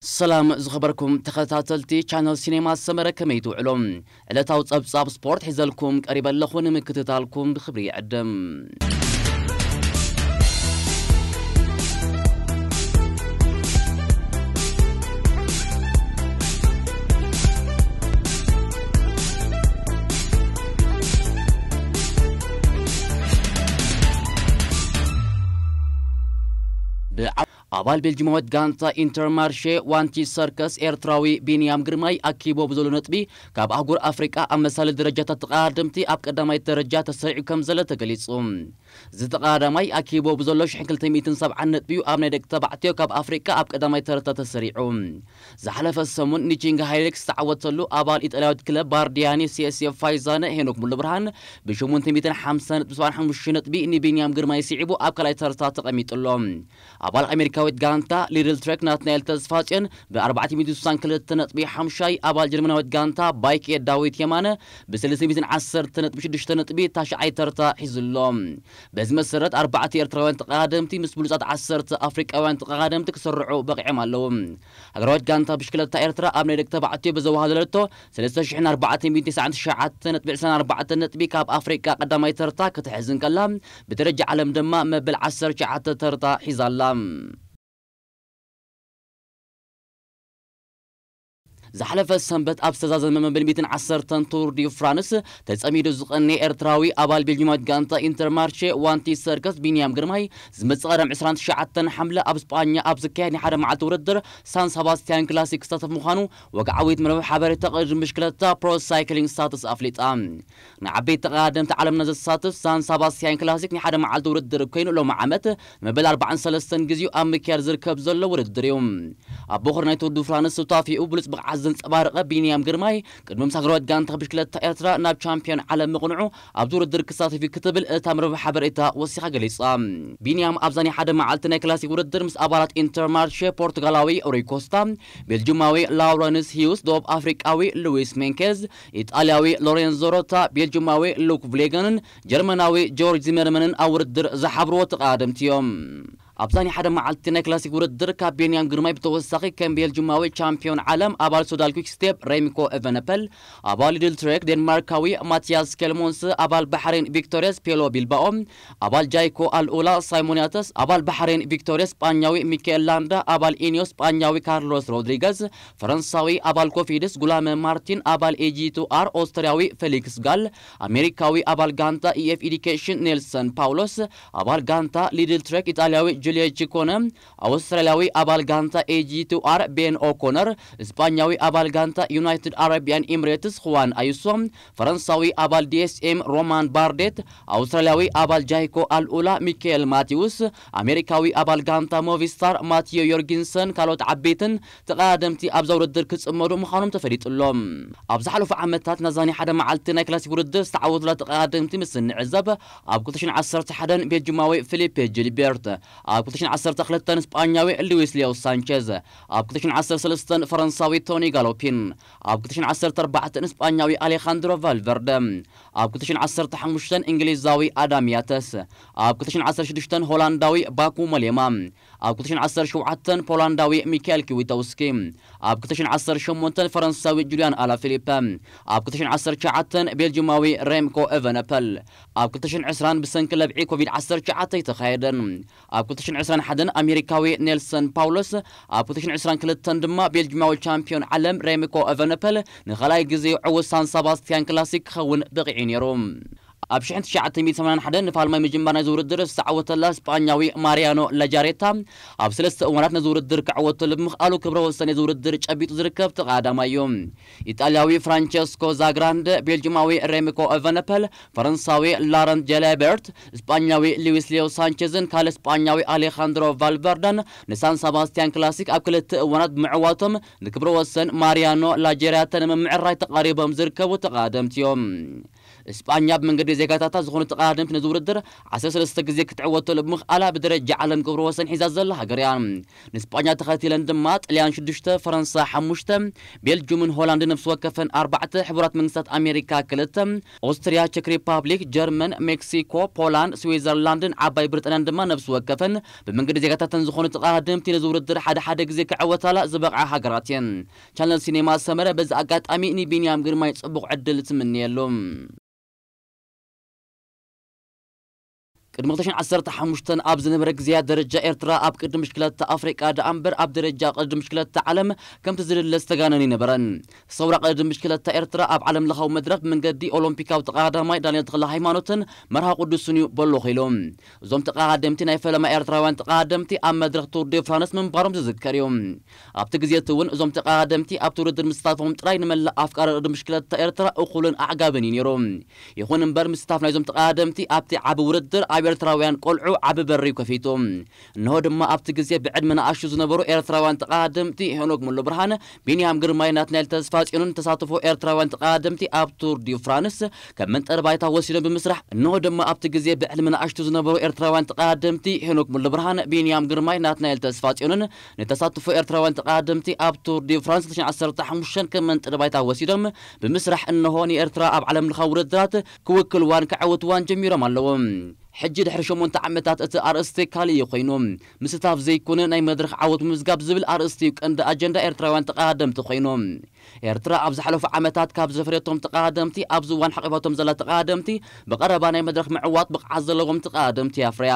ሰላም ዝኸበርኩም ተኸታተልቲ ቻነል ሲኔማ ሰመረ፣ ከመይ ትውዕሉ? ዕለታዊ ጸብጻብ ስፖርት ሒዘልኩም ቀሪበ ኣለኹ፣ ንምክትታልኩም ብኽብሪ ይዕድም። ብዓ- ኣባል ቤልጂማዊት ጋንታ ኢንተርማርሼ ዋንቲ ሰርከስ ኤርትራዊ ቢንያም ግርማይ ኣኪቦ ብዘሎ ነጥቢ ካብ ኣህጉር ኣፍሪቃ ኣብ መሳሊ ደረጃታት ተቐዳደምቲ ኣብ ቀዳማይ ደረጃ ተሰሪዑ ከም ዘሎ ተገሊጹ። እዚ ተቐዳዳማይ ኣኪቦ ብዘሎ ሽሕ ክልተ ሚእትን ሰብዓን ነጥቢ'ዩ ኣብ ናይ ደቂ ተባዕትዮ ካብ ኣፍሪቃ ኣብ ቀዳማይ ተረታ ተሰሪዑ። ዝሓለፈ ሰሙን ኒቺንግ ሃይሌክ ዝተዓወተሉ ኣባል ኢጣልያዊት ክለብ ባርዲያኒ ሲኤስኤፍ ፋይዛነ ሄኖክ ሙሉብርሃን ብሽሙንተ ሚእትን ሓምሳን ነጥቢ ሰብዓን ሓሙሽተ ነጥቢ ንቢንያም ግርማይ ስዒቡ ኣብ ካልኣይ ተርታ ተቐሚጡ ኣሎ። ኣባል ኣሜሪካዊት ጋንታ ሊድል ትሬክ ናትናኤል ተስፋጽዮን ብኣርባዕተ ሚእትን ስሳን ክልተ ነጥቢ ሓሙሻይ፣ ኣባል ጀርመናዊት ጋንታ ባይክ ኤድ ዳዊት የማነ ብሰለስተ ሚእትን ዓሰርተ ነጥቢ ሽዱሽተ ነጥቢ ታሽዓይ ተርታ ሒዙ ኣሎ። በዚ መሰረት ኣርባዕተ ኤርትራውያን ተቐዳደምቲ ምስ ብሉጻት ዓሰርተ ኣፍሪቃውያን ተቐዳደምቲ ክስርዑ በቒዖም ኣለዉ። ሃገራዊት ጋንታ ብሽክለታ ኤርትራ ኣብ ናይ ደቂ ተባዕትዮ ብዘወሃለለቶ ሰለስተ ሽሕን ኣርባዕተ ሚእትን ትስዓን ትሽዓተ ነጥቢ ዕስራን ኣርባዕተን ነጥቢ ካብ ኣፍሪቃ ቀዳማይ ተርታ ክትሕዝ እንከላ፣ ብደረጃ ዓለም ድማ መበል ዓሰርተ ትሽዓተ ተርታ ሒዛ ኣላ። ዝሓለፈ ሰንበት ኣብ ዝተዛዘመ መበል ሚእትን ዓሰርተን ቱር ዲ ፍራንስ ተጸሚዱ ዝቐነየ ኤርትራዊ ኣባል ቤልጂማዊት ጋንታ ኢንተርማርሼ ዋንቲ ሰርከስ ቢንያም ግርማይ ዝመጽእ ቀዳም ዕስራን ትሽዓተን ሓምለ ኣብ ስጳኛ ኣብ ዝካየድ ናይ ሓደ መዓልቲ ውድድር ሳን ሰባስቲያን ክላሲክ ክሳተፍ ምዃኑ ወግዓዊት መርበብ ሓበሬታ ቅድድም ብሽክለታ ፕሮ ሳይክሊንግ ስታትስ ኣፍሊጣ። ንዓበይቲ ተቐዳደምቲ ዓለምና ዘሳትፍ ሳን ሰባስቲያን ክላሲክ ናይ ሓደ መዓልቲ ውድድር ኮይኑ ሎሚ ዓመት መበል ኣርባዓን ሰለስተን ግዜኡ ኣብ ምክያድ ዝርከብ ዘሎ ውድድር እዩ። ኣብ ቦኸር ናይ ቱር ዱ ፍራንስ ሱታፊኡ ብሉጽ ብቕዓት ዘንጸባረቐ ቢንያም ግርማይ ቅድሚ ምስ ሃገራዊት ጋንታ ብሽክለታ ኤርትራ ናብ ቻምፒዮን ዓለም ምቕንዑ ኣብዚ ውድድር ክሳተፍ እዩ ክትብል እታ መርበብ ሓበሬታ ወሲኻ ገሊጻ። ቢንያም ኣብዛ ናይ ሓደ መዓልቲ ናይ ክላሲክ ውድድር ምስ ኣባላት ኢንተርማርሼ ፖርቱጋላዊ ሩይ ኮስታ፣ ቤልጂማዊ ላውረንስ ሂውስ፣ ደቡብ ኣፍሪቃዊ ሉዊስ ሜንኬዝ፣ ኢጣልያዊ ሎሬንዞ ሮታ፣ ቤልጂማዊ ሉክ ቭሌገንን ጀርመናዊ ጆርጅ ዚመርመንን ኣብ ውድድር ዝሓብርዎ ተቐዳደምቲ እዮም። ኣብዛ ናይ ሓደ መዓልቲ ናይ ክላሲክ ውድድር ካብ ቢንያም ግርማይ ብተወሳኺ ከም ቤልጂማዊ ቻምፒዮን ዓለም ኣባል ሶዳል ኩክስቴፕ ሬምኮ ኤቨነፐል፣ ኣባል ሊድል ትሬክ ዴንማርካዊ ማቲያስ ኬልሞንስ፣ ኣባል ባሕሬን ቪክቶሪያስ ፔሎ ቢልባኦ፣ ኣባል ጃይኮ ኣልኡላ ሳይሞንያተስ፣ ኣባል ባሕሬን ቪክቶሪያስ ስጳኛዊ ሚካኤል ላንዳ፣ ኣባል ኢኒዮ ስጳኛዊ ካርሎስ ሮድሪገዝ፣ ፈረንሳዊ ኣባል ኮፊድስ ጉላመ ማርቲን፣ ኣባል ኤጂ ቱ ኣር ኦስትሪያዊ ፌሊክስ ጋል፣ ኣሜሪካዊ ኣባል ጋንታ ኢኤፍ ኢዲኬሽን ኔልሰን ፓውሎስ፣ ኣባል ጋንታ ሊድል ትሬክ ኢጣልያዊ ጁልየ ቺኮነ፣ ኣውስትራልያዊ ኣባል ጋንታ ኤጂ ቱ ኣር ቤን ኦኮነር፣ እስጳኛዊ ኣባል ጋንታ ዩናይትድ ኣረቢያን ኤምሬትስ ሁዋን ኣዩሶ፣ ፈረንሳዊ ኣባል ዲኤስኤም ሮማን ባርዴት፣ ኣውስትራልያዊ ኣባል ጃይኮ ኣልኡላ ሚካኤል ማቲውስ፣ ኣሜሪካዊ ኣባል ጋንታ ሞቪስታር ማቲዮ ዮርጊንሰን ካልኦት ዓበይትን ተቐዳደምቲ ኣብዛ ውድድር ክጽመዱ ምዃኖም ተፈሊጡ ኣሎ። ኣብ ዝሓለፉ ዓመታት ናዛ ናይ ሓደ መዓልቲ ናይ ክላሲክ ውድድር ዝተዓወቱላ ተቐዳደምቲ ምስ እንዕዘብ፣ ኣብ ክልተ ሽሕን ዓሰርተ ሓደን ቤልጂማዊ ፊሊፔ ጂልቤርት፣ ኣብ ክልተ ሽሕን ዓሰርተ ክልተን ስጳኛዊ ሉዊስ ሊዮ ሳንቸዝ፣ ኣብ ክልተ ሽሕን ዓሰርተ ሰለስተን ፈረንሳዊ ቶኒ ጋሎፒን፣ ኣብ ክልተ ሽሕን ዓሰርተ ኣርባዕተን ስጳኛዊ ኣሌኻንድሮ ቫልቨርደ፣ ኣብ ክልተ ሽሕን ዓሰርተ ሓሙሽተን እንግሊዛዊ ኣዳም ያተስ፣ ኣብ ክልተ ሽሕን ዓሰርተ ሽዱሽተን ሆላንዳዊ ባኩ ሞሌማ፣ ኣብ ክልተ ሽሕን ዓሰርተ ሸውዓተን ፖላንዳዊ ሚካኤል ኪዊተውስኪ፣ ኣብ ክልተ ሽሕን ዓሰርተ ሸሞንተን ፈረንሳዊ ጁልያን ኣላፊሊፐ፣ ኣብ ክልተ ሽሕን ዓሰርተ ትሽዓተን ቤልጂማዊ ሬምኮ ኤቨነፐል፣ ኣብ ክልተ ሽሕን ዕስራን ብሰንኪ ለብዒ ኮቪድ ዓሰርተ ትሽዓተ ኣይተኻየደን። ኣብ ክልተ ሽሕን ዕስራን ሓደን ኣሜሪካዊ ኔልሰን ፓውሎስ፣ ኣብ ክልተ ሽሕን ዕስራን ክልተን ድማ ቤልጂማዊ ቻምፒዮን ዓለም ሬምኮ ኤቨነፐል ንኻልኣይ ግዜ ዕዉት ሳን ሰባስቲያን ክላሲክ ክኸውን በቒዑ ነይሩ። ኣብ ሽሕን ትሽዓተ ሚእትን ሰማንያን ሓደን ንፋልማይ ምጅማር ናይዚ ውድድር ዝተዓወተላ ስጳኛዊ ማሪያኖ ላጃሬታ ኣብ ሰለስተ እዋናት ነዚ ውድድር ክዕወተሉ ብምኽኣሉ ክብረ ወሰን ነዚ ውድድር ጨቢጡ ዝርከብ ተቐዳዳማይ እዩ። ኢጣልያዊ ፍራንቸስኮ ዛግራንደ፣ ቤልጂማዊ ሬምኮ ኤቨነፐል፣ ፈረንሳዊ ላረንት ጀላበርት፣ ስጳኛዊ ሉዊስ ሊዮ ሳንቸዝን ካልእ ስጳኛዊ ኣሌኻንድሮ ቫልቨርደን ንሳን ሰባስቲያን ክላሲክ ኣብ ክልተ እዋናት ብምዕዋቶም ንክብረ ወሰን ማሪያኖ ላጀሪያተ ንምምዕራይ ተቓሪቦም ዝርከቡ ተቐዳደምቲ እዮም። እስጳኛ ብመንገዲ ዜጋታታ ዝኾኑ ተቐዳደምቲ ነዚ ውድድር ዓሰርተ ሰለስተ ግዜ ክትዕወተሉ ብምኽኣላ ብደረጃ ዓለም ክብረ ወሰን ሒዛ ዘላ ሃገር እያ። ንስጳኛ ተኸቲለን ድማ ጥልያን ሽዱሽተ፣ ፈረንሳ ሓሙሽተ፣ ቤልጁምን ሆላንድን ነፍሲ ወከፈን ኣርባዕተ፣ ሕቡራት መንግስታት ኣሜሪካ ክልተ፣ ኦስትሪያ፣ ቸክ ሪፓብሊክ፣ ጀርመን፣ ሜክሲኮ፣ ፖላንድ፣ ስዊዘርላንድን ዓባይ ብሪጣንያን ድማ ነፍሲ ወከፈን ብመንገዲ ዜጋታተን ዝኾኑ ተቐዳደምቲ ነዚ ውድድር ሓደ ሓደ ግዜ ክዕወታላ ዝበቕዓ ሃገራት እየን። ቻነል ሲኔማ ሰመረ በዚ ኣጋጣሚ ንቢንያም ግርማይ ጽቡቕ ዕድል ትምንየሉ። ቅድሚ ክልተ ሽሕን ዓሰርተ ሓሙሽተን ኣብ ዝነበረ ግዜያት ደረጃ ኤርትራ ኣብ ቅድም ብሽክለታ ኣፍሪቃ ደኣ እምበር ኣብ ደረጃ ቅድም ብሽክለታ ዓለም ከምቲ ዝድለ ዝተጋነነ ኣይነበረን። ሰውራ ቅድም ብሽክለታ ኤርትራ ኣብ ዓለም ለኻዊ መድረኽ ብመንገዲ ኦሎምፒካዊ ተቐዳዳማይ ዳንኤል ተኽለ ሃይማኖትን መርሃ ቅዱስን እዩ በሎ ኸኢሉ። እዞም ተቐዳደምቲ ናይ ፈለማ ኤርትራውያን ተቐዳደምቲ ኣብ መድረኽ ቱር ዴ ፍራንስ ምንባሮም ዝዝከር እዩ። ኣብቲ ግዜ እቲ እውን እዞም ተቐዳደምቲ ኣብቲ ውድድር ምስታፎም ጥራይ ንመላእ ኣፍቃሪ ቅድም ብሽክለታ ኤርትራ እኹልን ኣዕጋብን እዩ ነይሩ። ይኹን እምበር ምስታፍ ናይዞም ተቐዳደምቲ ኣብቲ ዓቢ ውድድር ኣብ ኤርትራውያን ቆልዑ ዓቢ በሪ እዩ ከፊቱ። እንሆ ድማ ኣብቲ ግዜ ብዕድመ ንኣሽቱ ዝነበሩ ኤርትራውያን ተቐዳደምቲ ሄኖክ ሙሉ ብርሃን፣ ቢንያም ግርማይ፣ ናትናኤል ተስፋጽዮንን ተሳትፎ ኤርትራውያን ተቐዳደምቲ ኣብ ቱር ዲ ፍራንስ ከም መንጠሪ ባይታ ወሲዶም ብምስራሕ፣ እንሆ ድማ ኣብቲ ግዜ ብዕድመ ንኣሽቱ ዝነበሩ ኤርትራውያን ተቐዳደምቲ ሄኖክ ሙሉ ብርሃን፣ ቢንያም ግርማይ፣ ናትናኤል ተስፋጽዮንን ንተሳትፎ ኤርትራውያን ተቐዳደምቲ ኣብ ቱር ዲ ፍራንስ ክልተ ሽሕን ዓሰርተ ሓሙሽተን ከም መንጠሪ ባይታ ወሲዶም ብምስራሕ፣ እንሆ ንኤርትራ ኣብ ዓለም ለኻዊ ውድድራት ክውክልዋን ከዕውትዋን ጀሚሮም ኣለዉ። ሕጂ ድሕሪ ሸሞንተ ዓመታት እቲ ኣርእስቲ ካልእ እዩ ኮይኑ፣ ምስታፍ ዘይኮነ ናይ መድረኽ ዓወት ምምዝጋብ ዝብል ኣርእስቲ እዩ ቀንዲ ኣጀንዳ ኤርትራውያን ተቐዳደምቲ ኮይኑ። ኤርትራ ኣብ ዝሓለፉ ዓመታት ካብ ዘፍረየቶም ተቐዳደምቲ ኣብዚ እዋን ሓቒፋቶም ዘላ ተቐዳደምቲ ብቐረባ ናይ መድረኽ ምዕዋት ብቕዓት ዘለዎም ተቐዳደምቲ ኣፍርያ።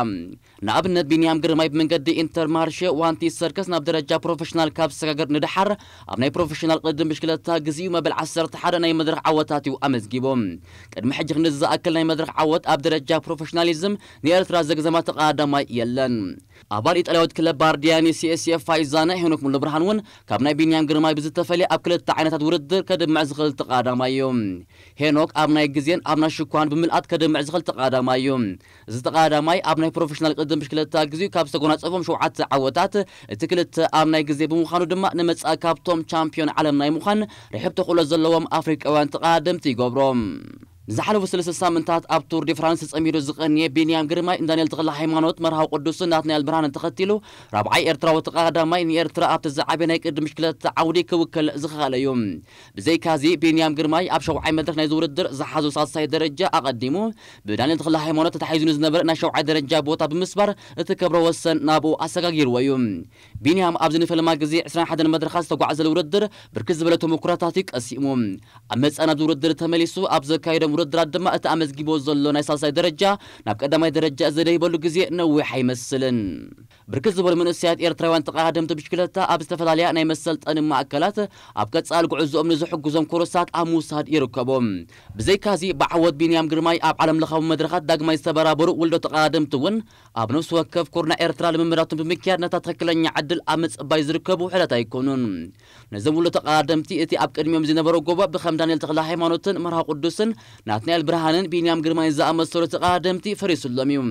ንኣብነት ቢንያም ግርማይ ብመንገዲ ኢንተርማርሼ ዋንቲ ሰርከስ ናብ ደረጃ ፕሮፌሽናል ካብ ዝሰጋገር ንደሓር ኣብ ናይ ፕሮፌሽናል ቅድም ብሽክለታ ግዚኡ መበል ዓሰርተ ሓደ ናይ መድረኽ ዓወታት እዩ ኣመዝጊቡ። ቅድሚ ሕጂ ክንዲ ዝኣክል ናይ መድረኽ ዓወት ኣብ ደረጃ ፕሮፌሽናሊዝም ንኤርትራ ዘግዘማ ተቐዳዳማይ የለን። ኣባል ኢጣልያዊት ክለብ ባርዲያኒ ሲኤስኤፍ ፋይዛነ ሄኖክ ሙሉ ብርሃን እውን ካብ ናይ ቢንያም ግርማይ ብዝተፈልየ ኣብ ክልተ ዓይነታት ውድድር ከድምዕ ዝኽእል ተቐዳዳማይ እዩ። ሄኖክ ኣብ ናይ ግዜን ኣብ ናይ ሽኳን ብምልኣት ከድምዕ ዝኽእል ተቐዳዳማይ እዩ። እዚ ተቐዳዳማይ ኣብ ናይ ፕሮፌሽናል ቅድም ብሽክለታ ግዚኡ ካብ ዝተጎናጸፎም ሸውዓተ ዓወታት እቲ ክልተ ኣብ ናይ ግዜ ብምዃኑ ድማ ንመጻኢ ካብቶም ቻምፒዮን ዓለም ናይ ምዃን ርሕብ ተኽእሎ ዘለዎም ኣፍሪቃውያን ተቐዳደምቲ ይገብሮም። ንዝሓለፉ ሰለስተ ሳምንታት ኣብ ቱር ዲ ፍራንስ ተጸሚዱ ዝቐንየ ቢንያም ግርማይ ንዳንኤል ተኽለ ሃይማኖት፣ መርሃዊ ቅዱስን ናትናኤል ብርሃንን ተኸቲሉ ራብዓይ ኤርትራዊ ተቐዳዳማይ ንኤርትራ ኣብቲ ዝዓበየ ናይ ቅድም ብሽክለታ ዓውዲ ክውክል ዝኸኣለ እዩ። ብዘይካዚ ቢንያም ግርማይ ኣብ ሸውዓይ መድረኽ ናይዚ ውድድር ዝሓዞ ሳልሳይ ደረጃ ኣቐዲሙ ብዳንኤል ተኽለ ሃይማኖት ተታሒዙ ንዝነበረ ናይ ሸውዓይ ደረጃ ቦታ ብምስባር እቲ ክብረ ወሰን ናብኡ ኣሰጋጊርዎ እዩ። ቢንያም ኣብዚ ንፈለማ ግዜ ዕስራን ሓደን መድረኻት ዝተጓዕዘሉ ውድድር ብርክት ዝበለ ተመኩሮታት እዩ ቀሲሙ። ኣብ መጻኢ ናብዚ ውድድር ተመሊሱ ኣብ ዘካየዶም ውድድራት ድማ እቲ ኣመዝጊቦ ዘሎ ናይ ሳልሳይ ደረጃ ናብ ቀዳማይ ደረጃ ዘደይበሉ ግዜ ነዊሕ ኣይመስልን። ብርክት ዝበሉ መንእሰያት ኤርትራውያን ተቐዳደምቲ ብሽክለታ ኣብ ዝተፈላለያ ናይ መሰልጠኒ ማእከላት ኣብ ቀጻሊ ጉዕዞኦም ንዝሕግዞም ኮርሳት ኣብ ምውሳድ ይርከቡ። ብዘይካዚ ብዓወት ቢንያም ግርማይ ኣብ ዓለም ለኻዊ መድረኻት ዳግማይ ዝተበራበሩ ውልዶ ተቐዳደምቲ እውን ኣብ ነፍሲ ወከፍ ኩርናዕ ኤርትራ ልምምዳቶም ብምክያድ ነታ ትኽክለኛ ዕድል ኣብ ምጽባይ ዝርከቡ ውሑዳት ኣይኮኑን። ነዞም ውልዶ ተቐዳደምቲ እቲ ኣብ ቅድሚኦም ዝነበረ ጎቦ ብኸም ዳንኤል ተኽለ ሃይማኖትን መርሃ ቅዱስን ናትናኤል ብርሃንን ቢንያም ግርማይን ዝኣመሰሉ ተቐዳደምቲ ፈሪሱሎም እዩ።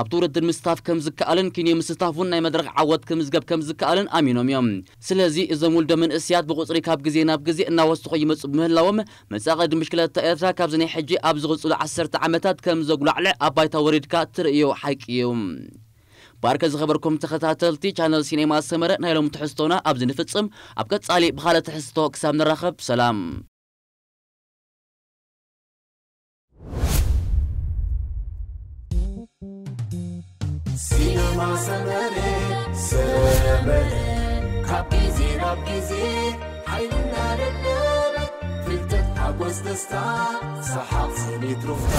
ኣብቲ ውድድር ምስታፍ ከም ዝከኣልን ኪንዮ ምስታፍ እውን ናይ መድረኽ ዓወት ክምዝገብ ከም ዝከኣልን ኣሚኖም እዮም። ስለዚ እዞም ውልዶ መንእስያት ብቁጽሪ ካብ ግዜ ናብ ግዜ እናወሰኹ ይመጹ ብምህላዎም መጻኢ ቅድም ብሽክለታ ኤርትራ ካብዚ ናይ ሕጂ ኣብ ዝቕጽሉ ዓሰርተ ዓመታት ከም ዘጉላዕልዕ ኣብ ባይታ ወሪድካ ትርእዮ ሓቂ እዩ። ባርከ ዝኸበርኩም ተኸታተልቲ ቻነል ሲኔማ ሰመረ ናይ ሎም ትሕዝቶና ኣብዚ ንፍጽም። ኣብ ቀጻሊ ብኻልእ ትሕዝቶ ክሳብ ንራኸብ ሰላም። ሲነማ ሰመረ ሰመረ ካብ ግዜ ናብ ግዜ ሓይልና ደደበ ፍልጠት ሓጎስ ደስታ ሰሓቕ ስኒት ሩፍታ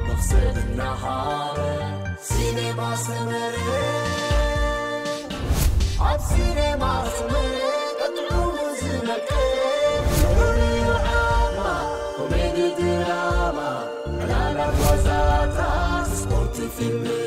መኽሰብ እናሃረ ሲነማ ሰመረ ኣብ ሲነማ ሰመረ ቀጥዑ ዝመቀረ ፍሉይ ዓማ ኮሜዲ ድራማ ዕላላት ዋዛታት ስፖርት ፊልም